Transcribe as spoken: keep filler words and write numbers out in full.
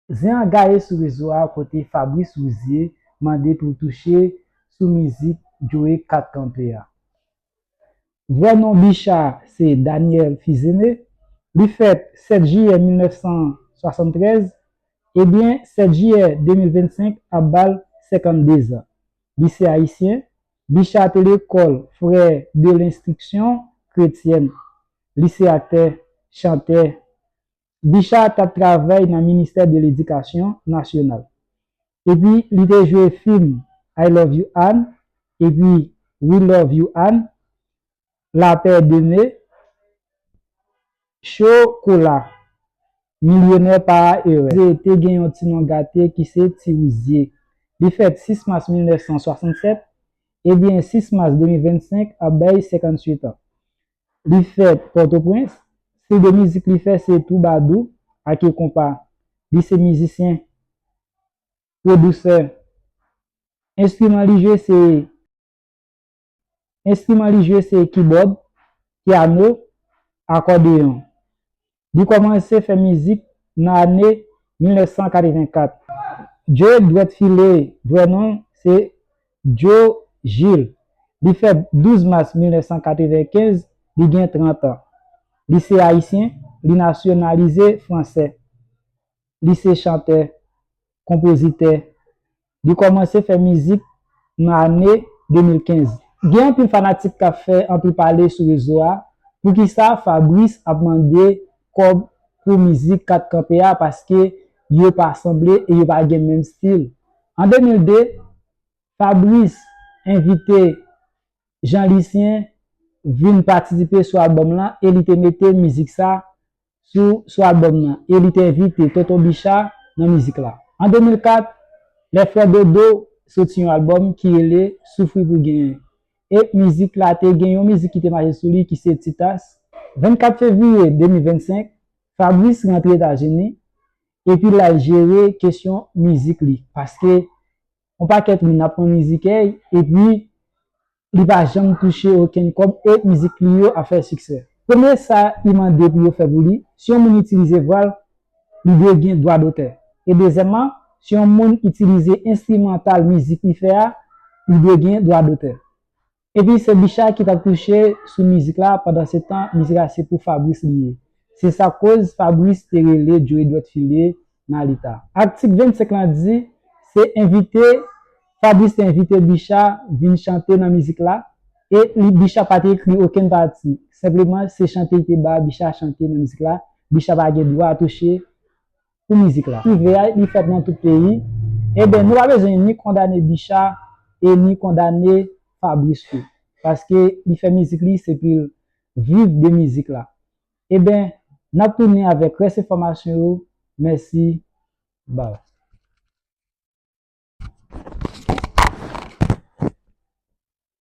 Zen an gaye sou rezo a kote Fabrice Rouzier mande pou l touche sou mizik Joe Kat Kanpe a. Vrè non Bicha se Daniel Fils-Aimé. Li fèt sèt jiyè mil nèf san swasanntrèz, ebyen, sèt jiyè de mil vennsenk ap ba l senkanndezan. Li se ayisyen. Bicha te lekòl Frères de l'Instruction Chrétienne. Li se aktè, chantè. Bicha t ap travay nan ministè de ledikasyon nasyonal. Epi li te jwe fim I Love You Ann epi We Love You Ann, La Paix Demain, Chokola, Milyonè pa erè. Zen te gen yon ti non gate ki se Ti Rouzier. Li fèt sis mas mil nèf san swasannsèt, ebyen sis mas de mil vennsenk ap bay senkantuit an. Li fèt Pòtoprens. Stil de mizik li fè se twoubadou ak e konpa. Li se mizisyen, pwodisè. Enstriman li jwe se Enstriman li jwe se kibòd, pyano, akòdeyon. Li kòmanse fè mizik nan ane mil nèf san katrevenkat. Joe Dwèt File, vrè non l se Joe Gilles. Li fèt douz mas mil nèf san katrevenkenz, li gen trant an. Li se ayisyen, li nasyonalize fransè. Li se chantè, konpozitè. Li kòmanse fè mizik nan ane de mil kenz. Gen anpil fanatik k ap fè anpil pale sou rezo a. Poukisa Fabrice ap mande kòb pou mizik Kat Kanpe a? Paske yo pa sanble e yo pa gen menm stil. An de mil de, Fabrice envite Jean Lucien vin patisipe sou albòm lan e li te mete mizik sa sou, sou albòm nan. E li te envite Tonton Bicha nan mizik la. An de mil kat, Les Frères Dodo soti yon albòm ki rele Soufri pou genyen. E mizik la te gen yon mizik ki te mache sou li ki se Titas. Vennkat fevriye de mil vennsenk, Fabrice rantre Etazini epi l al jere kesyon mizik li. Paske yon pakèt moun ap pran mizik èy epi li pa janm touche okenn kòb e mizik li yo ap fè siksè. Premye sa li mande pou yo fè pou li, si yon moun itilize vwa l, li dwe gen dwa dotè. E dezyèmman, si yon moun itilize enstrimantal mizik li fè a, li dwe gen dwa dotè. Epi se Bicha ki t ap touche sou mizik la, pandansetan mizik la se pou Fabrice li ye. Se sa k koz Fabrice te rele Joe Dwèt File nan leta. Atik vennsenk lan di, se envite, Fabrice te envite Bicha vin chante nan mizik la, e li, Bicha pa te ekri okenn pati. Senpleman, se chante li te ba Bicha chante nan mizik la. Bicha pa gen dwa touche pou mizik la. Prive a, li fèt nan tout peyi. Eben, nou pa bezwen ni kondane Bicha e ni kondane Fabrice tou. Paske li fè mizik li, se pou l viv de mizik la. Eben, n ap tounen avèk rès enfòmasyon yo. Mèsi. Bye.